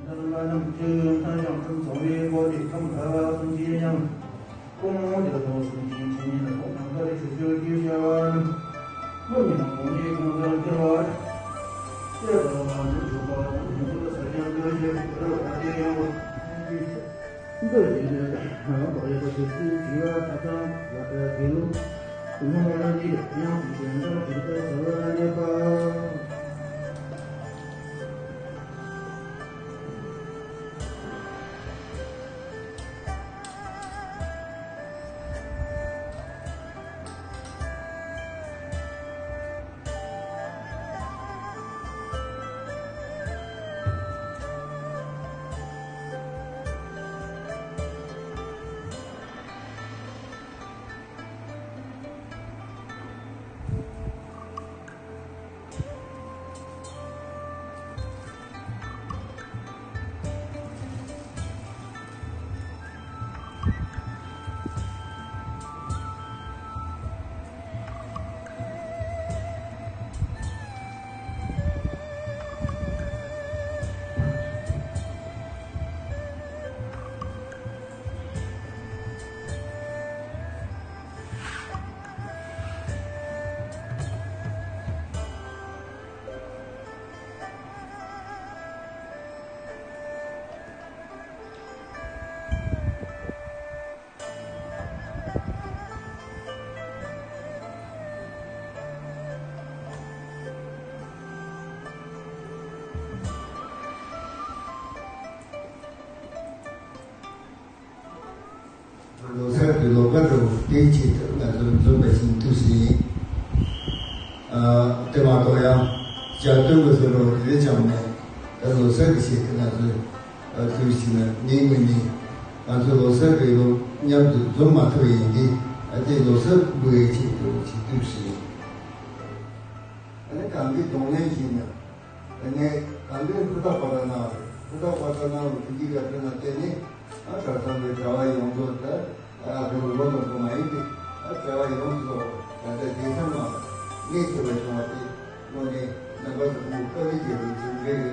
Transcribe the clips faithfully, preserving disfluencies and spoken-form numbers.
ལྷ་རྣམས་ཀྱི་མཐའ་ཡང་ཁམས་ཚང་བའི་སྒོ་དེ་ཁམས་ཕལ་པ་གསུམ་གྱི་ཡང་། ཁོང་རྒྱ་མཚོ་གསུམ་གྱི་ཆུ་ཉིད་ཁོང་ནམ་མཁའ་ཆུ་སྐྱོད་ཀྱི་བྱ་བ་རྣམས། མི་མིན་ནམ་གོང་ནས་གོང་དུ་འཕེལ་བར། ཤེས་པ་མ་ནུབ་འཇུག་པ་མ་ནུབ་འཇུག་པ་ས་ཀྱང་འདོད་ཆེ་བར་བ་དེ་ཡང་བ། འདོད་ཆེ་ནས་རང་བག་ཡོད་པ་ཆེ་སུ་བྱིས་པ་ད་ལྟ་བ་ད་དེ་ལུགས། ཀུན་སློང་ལ་འདི་ཡང་དེ་འདྲ་དེ་ལྟར་བྱ་བ་གནས་པ། ལོ་གསར་གྱི་ལོ་འགའ་རུ་དེའི་ཆེད་དུ་ང་ཚོ་འཛོམས་པ་ཞིག་འདུག་ཟིན། ཨ། དེ་མ་གཏོགས་ཡང་ཇ་སྟོན་དགོས་ཟེར་རོ་དེ་འདྲ་ཅང་མེད། ད་ལོ་གསར་གྱི་ཆེད་དུ་ང་ཚོ་ཨ་དུས་ཕྱིན་ན་ནི་མི་ནི་ང་ཚོ་ལོ་གསར་རེ་ལོ་མཉམ་དུ་འཛོམས་མ་ཐུབ་ཡིན་གྱི། ཨ་དེ་ལོ་གསར་འབུལ་བའི་ཆེད་དུ་ཅིག་དུས་ཕྱིན། ཨ་ནི་གང་གི་གདོང་ལེན་བྱས་ན། ཨ་ནི་གང་གི་ཧུར་ཐག་པ་ད་གནང་བ་རེད། ཧུར་ཐག་པ་ད་གནང་བ་དེ་གི་ག་དེ་ན་བལྟས་ནས། ཨ་གྲྭ་ཚང་གི་གྲྭ་བ་ཡོངས་རྫོགས་ད་ཨ་ཁུ་ལོ་དང་པོ་མ་ཡིན་ཏེ། ཨ་གྲྭ་བ་ཡོངས་རྫོགས་ད་ལྟ་དེ་ཚང་མ་གནས་ཐུབ་པ་བྱུང་བ་དེ་དངོས་གནས་རྣམ་པ་ཚོ་སྐུ་བཀའ་དྲིན་ཆེ་བའི་གྲུབ་འབྲས་རེད།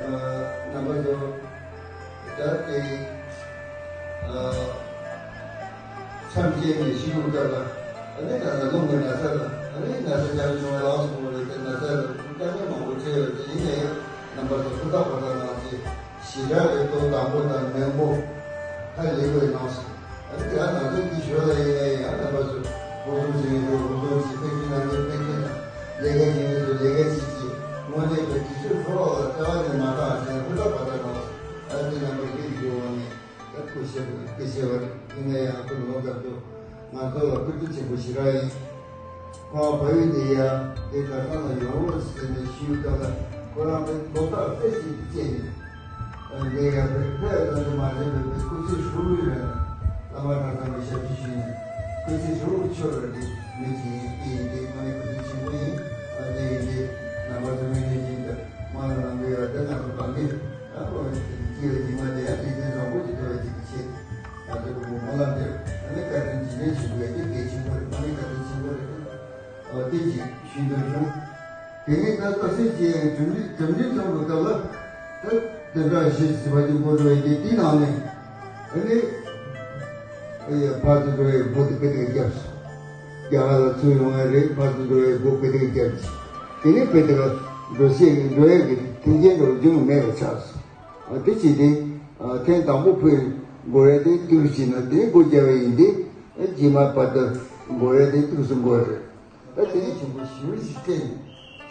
ཨ་རྣམ་པ་ཚོ་ད་དེ་ཨ་མཚམས་བཅད་ནས་ཤི་ཡོང་སྐབས་ལ། ཨ་ནི་ད་ལྟ་རླུང་གི་ན་ཚ་དང་། ཨ་ནི་ན་ཚ་ཆགས་བྱུང་བ་ལ་སོང་བ་རེད་དེ། ན་ཚ་ལ་དཀའ་ངལ་མང་པོ་འཕྲད་ཡོད་དེ། ཡིན་ནའི་རྣམ་པ་ཚོ་ཧུར་ཐག་པ་ད་གནང་སྟེ། ཞེ་དྲག་རེ་ལྟོ་དང་པོ་དང་ནན་པོ་ཧ་ལས་པའི་ནང་སོང་། ཨ་ནི་ཡང་ང་ཚོ་འདི་ཞོར་ལ་ཡིན་ན་ཡང་རྣམ་པ་ཚོ་སློབ་སྦྱོང་བྱེད་མཁན་ཚོ་སློབ་སྦྱོང་བྱེད། ཕན་ཚུན་ནང་འགལ་ཕན་ཚུན་དང་། ལས་ཀ་བྱེད་མཁན་ཚོ་ལས་ཀ་བྱེད་ཅིག། དངོས་གནས་ཀྱི་དུས་ཚོད་འཕྲོ་བརླག་ལ་རྩ་བ་ནས་མ་བཏང་བ་བྱས་ན་ཧུར་ཐག་པ་ད་གནང་སོང་། ཨ་ནི་རྣམ་པ་ལྷན་རྒྱས་ཀྱི་འོག་ནས། ད་སྐུ་གཤེགས་པ་སྐུ་གཤེགས་པ་ཡིན་ན་ཡང་སྐུ་ལོ་སྐབས་དུ་ང་ཚོ་ལ་བཀུར་སྟི་ཆེན་པོ་ཞེ་དྲག་ཡིན། ཁོང་བལ་ཡུལ་ནས་ཡང་དེ་གྲྭ་ཚང་ལ་ཡོང་རོགས་ཟེར་ནས་ཞུས་སྐབས་ལ། ཁོ་རང་པའི་ལོ་རྟགས་རྩེ་གཅིག་ཏུ་བཅད་ནས། འདི་ཡང་པའི་ཕལ་ཙམ་དུ་མ་བྱས་པའི་པའི་སྐུ་ཚེ་ཧྲིལ་པོའི་རིང་ལ་བླ་མ་གྲྭ་ཚང་གི་ཞབས་ཕྱི་ཞུས་ནས། སྐུ་ཚེ་ཧྲིལ་པོ་ཆོད་པ་འདི་མི་ཅིག་ཡིན། དེ་ཡིན་དེ་དངོས་གནས་སྐུ་ཚེ་ཆེན་པོ་ཡིན། དེ་ཡིན་དེ་རྣམ་པ་ཚོ་མི་ནས་ཅིག་ད་མ་ལ་ནང་གི་ཡ་དེ་ང་ཚོ་བ་མི། ད་ཁོ་ནི་དེ་ནི་སྐྱེ་བའི་ཉི་མ་དེ་ཡང་རིགས་ལྡན་བཟང་པོ་ཞིག་ཐོབ་པའི་ཆེད་དུ་ཆེད། ང་ཚོ་གི་སྨོན་ལམ་དེར་ཨ་ནི་བཀའ་དྲིན་རྗེས་དྲན་ཞུ་དགོས་ཀྱི་གལ་ཆེན་པོ་རེད། ཨ་ནི་བཀའ་དྲིན་ཆེན་པོ་རེད། ཨ་དེ་ཅིག་ཞུས་འདོད་བྱུང་། དེ་ནས་ད་ལྟ་སྲིད་ཀྱི་གྲུབ་འབྲས་གྲུབ་འབྲས་ཐོན་པའི་སྐབས་ལ། ད་དེ་འདྲ་ཞིག་ཟིན་པ་ཅིག་འགོ་འགྲོ་ཡི་དེ་དེའི་ནང་ནས་ཨ་ནི། ཨ་ཡ་ཕར་ཚུར་འགྲོ་ཡའི་སྒོ་དེ་དཔེ་དེ་བརྒྱབ་སོང་། རྒྱ་གར་ལ་ཚུར་ཡོང་ཡ་རེད། ཕར་ཚུར་འགྲོ་ཡའི་སྒོ་དཔེ་དེ་བརྒྱབ་ཅིག། དེ་ནས་དཔེ་དེ་ག་འགྲོ་ཤེས་ཀྱི་འགྲོ་ཡ་གི་མཐུན་རྐྱེན་འགྲོ་རྒྱུ་མེད་པ་ཆགས་སོང་། ཨ་དེ་བྱས་ཏེ། ཨ་ཐེངས་དང་པོ་ཕུད་འགོར་ཡ་དེ་ཏུག་ཙམ་ན་དེ་སྒོ་བརྒྱབ་པ་ཡིན་ཏེ། ཨ་རྗེས་མ་བར་དུ་འགོར་ཡ་དེ་ཏུག་ཙམ་འགོར་རེད། ད་དེ་ནས་ཆེན་པོ་ཞེ་པོ་ཞིག་འཕྲད་ནས་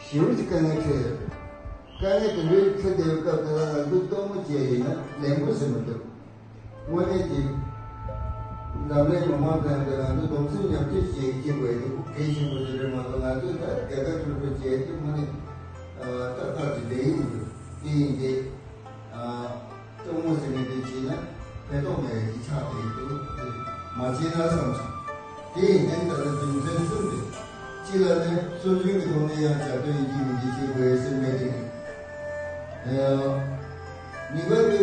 ཞེ་པོ་ཞིག་དཀའ་ངལ་འཕྲད་ཡོད། དཀའ་ངལ་དེ་འདྲའི་འཕྲད་བསྡད་པའི་སྐབས་དེ་ལ་ང་ཚོས་སྟོན་མོ་བྱས་ཡིན་ན་ལེན་དགོས་ཟེར་མི་འདུག། དངོས་གནས་ཀྱི་འཛམ་གླིང་མི་མང་ཚང་དེ་ང་ཚོ་གདུང་སེམས་མཉམ་སྐྱེད་བྱེད་ཀྱི་དགོས་འདུག། གལ་ཆེན་པོ་ཞིག་རེད་མ་གཏོགས། ང་ཚོས་ད་རྒྱལ་ཁ་ཐོབ་པོ་བྱས་ཏེ་དངོས་གནས་ད་ལྟ་དེ་ལས་ཡིན་འདུག། དེ་ཡིན་ཏེ། ཨ། སྟོན་མོ་ཟེར་མཁན་དེ་བྱས་ན་ཕན་ཐོགས་མེད་པའི་ཆ་དེ་འདུག། དེ་མ་བྱས་ན་བསམ་སོང་། དེ་ཡིན་ཏེ་ད་ལྟ་རྒྱུ་མཚན་གསུམ་རེད། གཅིག་ལ་ནི་སྲོལ་རྒྱུན་གྱི་ཐོག་ནས་ཡང་ཞབས་བརྟན་ཡིན་གཅིག་མིན་གཅིག་བྱེད་དགོས་ཟེར་མེད་དེ། ཨ། གཉིས་པ་དེ་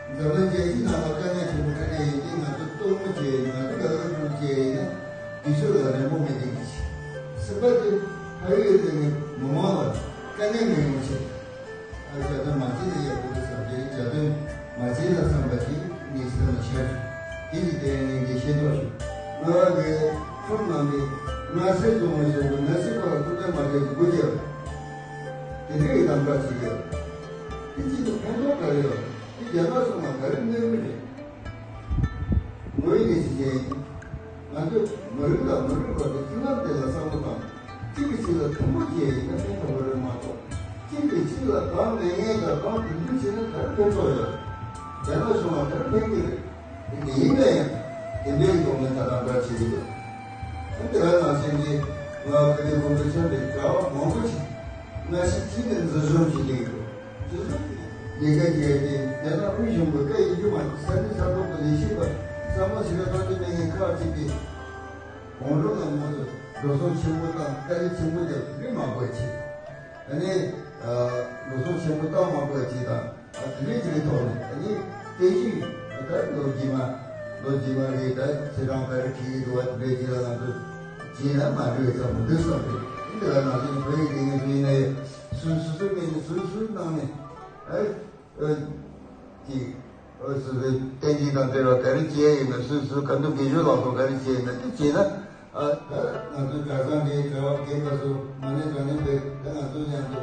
འཛམ་གླིང་རྒྱལ་སྤྱིའི་ནང་ལ་དཀའ་ངལ་ཆེན་པོ་འཕྲད་མཁན་ཡིན་ཏེ། ང་ཚོ་སྟོན་མོ་བྱས་ཡིན། ང་ཚོ་ག་ག་གྲུབ་བྱས་ཡིན་ན་དུས་ཚོད་ལ་རན་པོ་མེད་དེ་གི་ཆེད། གསུམ་པ་དེ་ཕ་ཡུལ་དེ་ནི་མི་མང་ལ་དཀའ་ངལ་མི་ཡོང་ཆེད། ཨ་ཞབས་བརྟན་མ་བྱས་ན་ཡག་པོ་འདུག་བསམ། བྱ་དོན་མ་བྱས་ལ་བསམ་པ་ཅིག་ངའི་སེམས་ལ་ཤར་བྱུང་། དེ་ཡི་སྟེང་ནས་འདི་ཤེས་རྟོགས་བྱུང་། རྔ་བ་གི་ཁྲོམ་ནང་གི་རྔ་སེར་བཙོང་བའི་ཞོར་དུ་རྔ་སེར་པ་ལ་ཐུགས་ཕན་མ་རེད་དགོས་ཀྱི་ཡོད། དེ་འདྲའི་གདམ་ག་བྱེད་ཀྱི་ཡོད། དེ་གཅིག་ཏུ་ཕན་ཐོགས་ག་རེ་ཡོད། དེ་རྒྱ་ནག་གཞུང་ལ་ག་རེ་གནོད་ཀྱི་རེད། ངོས་ནས་ཞུ་མཁན་ཡིན། ང་ཚོས་མི་རིགས་དང་མི་རིགས་བར་གྱི་མཐུན་ལམ་དེ་ལ་བསམ་བློ་བཏང་། གཅིག་གིས་གཅིག་ལ་མཐུན་པོ་བྱས་ཡིན་ན་ཕན་ཐོགས་པ་རེད་མ་གཏོགས། གཅིག་གིས་གཅིག་ལ་གང་ནན་ངན་དང་གང་དུ་འདུ་བྱས་ན་ག་རེ་ཕན་ཐོགས་ཡོད། རྒྱ་ནག་གཞུང་ལ་ག་རེ་ཕན་གྱི་རེད། དེ་ཡིན་ན་ཡང་དེ་འདྲའི་ཐོག་ནས་ད་ལྟ་འགའ་བྱེད་ཀྱི་ཡོད། ཨ་དེ་ག་ནང་བཞིན་གྱི་ང་བོད་རིགས་སྐུ་ཚབ་ཆེན་པོས་གྲྭ་པ་མང་པོ་ཞིག་སྔ་ཕྱི་གཅིག་ནས་འཛིན་བཟུང་བྱེད་ཀྱི་ཡོད། ལས་ཀ་བྱས་ཏེ་རྒྱ་ནག་དབུས་གཞུང་གི་བཀའ་ཡིན་རྒྱུ་མ་ས་གནས་ས་ཐོག་གི་ལས་བྱེད་པ་ས་མོ་ཞིག་ལ་བཏང་རྒྱུ་མེད་མཁན་ཁག་ཅིག་གིས་གོང་རིམ་ལ་ང་ཚོ་འགྲོ་སོང་ཆེན་པོ་བཏང་དཀའ་ལས་ཆེན་པོ་བརྒྱབ་དེ་མང་པོ་བྱས། ཨ་ནི་འགྲོ་སོང་ཆེན་པོ་བཏང་མང་པོ་བྱས་དང་ཨ་དེ་འདྲའི་ཅིག་གི་ཐོག་ནས་ཨ་ནི་བསྟན་བཅོས་ད་ལོ་རྗེས་མ་ལོ་རྗེས་མ་རེད། ད་ཚེས་གྲངས་ད་རེ་ཁྲིད་ཀྱི་འདུག་བ། དེ་འདྲའི་ཅིག་ལ་ང་ཚོ་བྱས་ན་མ་འགྲིག་བསམ་པ་འདུག་བསམ་པས། འདི་ལ་ང་ཚོ་བོད་ཡིག་དེ་ངས་བཟོས་ཡིན་ན་ཡང་སུ་སུ་སུ་མེད་ནས་སུ་སུ་གནང་ནས་ཨ། ཨ་ཅིག་ཨ་སོ་སོའི་བསྟན་བཅོས་དང་འབྲེལ་བ་ག་རེ་བྱས་ཡིན་ན་སོ་སོའི་ག་འདུག་དགེ་སྦྱོར་ལག་ཐོག་ག་རེ་བྱས་ཡིན་ན་དེ་བྱས་ན། ཨ་ད་ང་ཚོའི་གྲྭ་ཚང་འདིའི་གྲྭ་པ་རྒན་པ་ཚོ་མ་ཎི་བགྲང་ནས་བས་ད་ང་ཚོ་མཉམ་དུ་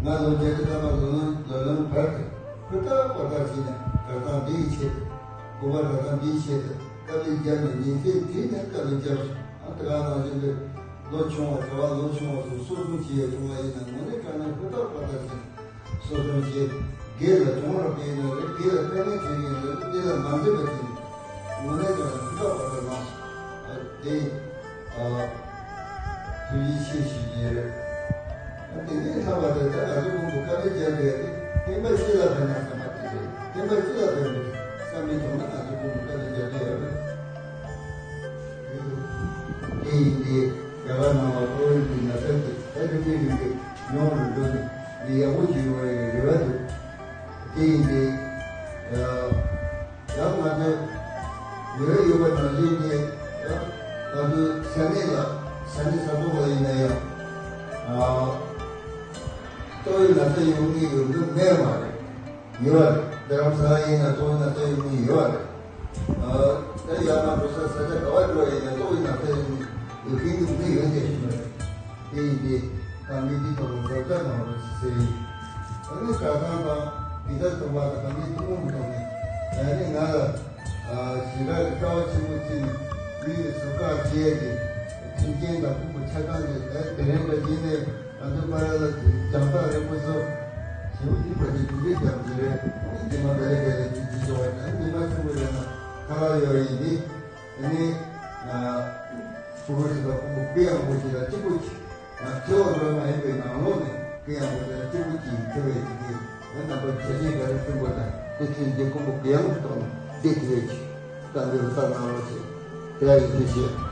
ང་ལོ་བརྒྱད་ཅུ་ཐམ་པ་ལོ་ལོན་ལོ་ལོན་བར་དུ་ཧུར་ཐག་པ་ཐག་བྱས་ནས་གྲྭ་ཚང་འདིའི་ཆེད་དུ་དགོན་པ་གྲྭ་ཚང་འདིའི་ཆེད་དུ་དཀའ་ལས་བརྒྱབ་ནས་ཉིན་མཚན་བྲིས་ནས་དཀའ་ལས་བརྒྱབ་སོང་། ཨ་ད་ག་ནང་བཞིན་དུ་ལོ་ཆུང་བ་གྲྭ་པ་ལོ་ཆུང་བ་ཚོ་གསོ་སྐྱོང་བྱེད་ཡས་བྱུང་བ་ཡིན་ན་མ་ཎི་བགྲང་ནས་ཧུར་ཐག་པ་ཐག་བྱས་ནས། གསོ་སྐྱོང་བྱེད། སྒེར་ལ་གྱོང་རག་པའི་ནང་ལ་སྒེར་ལ་དཀའ་ངལ་འཕྲད་མཁན་ལ་དེ་ལ་མ་འཛེམས་པ་བྱས་ནས་དངོས་གནས་ཀྱང་ཧུར་ཐག་པ་ལྟར་གནང་སོང་། ཨ་དེ་ཨ་ཐུགས་རྗེ་ཆེ་ཞུ་རྒྱུ་རེད། ཨ་དེ་ནས་ལྷག་པ་དེ་ད་ང་ཚོ་ཀུན་ཏུ་དཀའ་ལས་རྒྱག་དགོས་ཏེ་བསྟན་པ་སྤྱི་ལ་ཕན་ན་བསམ་པ་དེ་རེད། བསྟན་པ་སྤྱི་ལ་ཕན་པའི་བསམ་པའི་ཐོག་ནས་ང་ཚོ་ཀུན་ཏུ་དཀའ་ལས་རྒྱག་གི་ཡོད་རེད། དེ་ཡིན་ཏེ་རྒྱ་གར་ནང་ལ་ཏོག་དབྱིབས་ཀྱི་ན་ཚ་དེ་ད་རིམ་པས་རིམ་པས་ཉུང་རུ་འགྲོ་ནས་འདི་ཡག་པོ་ཞིག་ཡོང་བའི་རེ་བ་འདུག་དེ་ཡིན་ཏེ། ཡང་ང་ཚོས་ཡོད་ཡོད་པ་ནང་བཞིན་གྱི་ང་ཚོའི་ས་གནས་ལ་ས་གནས་ས་ཐོག་ལ་ཡིན་ན་ཡང་ཏོག་དབྱིབས་ན་ཚ་ཡོང་གི་ཡོད་འདུག་མེད་པ་རེད། ཡོད་རེད། རྡ་རམ་ས་ལ་ཡིན་ན་ཏོག་དབྱིབས་ན་ཚ་ཡོང་གི་ཡོད་རེད། ད་ཡར་མར་འགྲོ་ས་ས་ཆ་ག་བ་འགྲོ་ཡིན་ན་ཏོག་དབྱིབས་ན་ཚ་ཡོང་གི་ཡོད་མཁན་གྱི་མི་ཡོད་དེ་ཞུ་རེད། དེ་ཡིན་ཏེ་ད་མི་འདི་ཐོག་ལ་འཛེམ་ཟོན་གནང་རོགས་ཞེས་ཟེར་ཡིན། ད་ནི་གྲྭ་ཚང་དང་དགེ་རྩ་སྡོམ་པ་དང་ད་ནི་ཐུན་མོང་གི་ཐོག་ནས་ད་ནི་ང་ལ་ཞིང་ཁ་གི་ཀ་བ་ཆེན་པོ་བརྩིས་ནས་མི་ཡི་གཟུགས་ཁ་བྱས་ཏེ་མཐུན་རྐྱེན་དང་ཕུང་པོ་ཆ་ཚང་གི་ད་དེ་རིང་ལ་ཡིན་ནས་ང་ཚོ་པ་ར་ལ་རྒྱང་ཐག་རིང་པོ་ཚོ་ཞེ་པོ་ཅིག་བར་གྱི་འདུ་འགོད་ཀྱང་མཛད་རེད། ཨ་ནི་རྗེས་མ་ད་རེས་ག་ལ་དུས་ཀྱི་འབྱོར་བ་དང་ཉི་མ་ཆེན་པོ་ཡོད་ན་ཁ་ལག་ཡོད་ཡིན་ཏེ། ཨ་ནི་ཕྲུ་གུ་ཞིག་དང་ཕྲུ་གུ་དཔེ་ཡག་པོ་ཞིག་ལ་གཅིག་པུ་ཅིག་ང་ཚོ་བ་འགྲོ་མ་ཡིན་པའི་ནང་ལོགས་ནས་དཔེ་ཡག་པོ་ཞིག་ལ་གཅིག་པུ་ཅིག་ཁྱེར་བའི་ཅིག་གིས་ང་རྣམ་པར་བྱ་བྱེད་ག་རེ་ཕྲན་བུ་དང་དེ་ཚོའི་འདི་ཀུན་པོ་གུ་ཡངས་སུ་གཏོང་ནས་བདེ་ཐུབ་ཡོད་ཅིག་བསམ་པའི་རུ་ས་ནང་ལོགས་ཤིག་དེ་ཡག་ཡིན་ཚུལ་བཤད།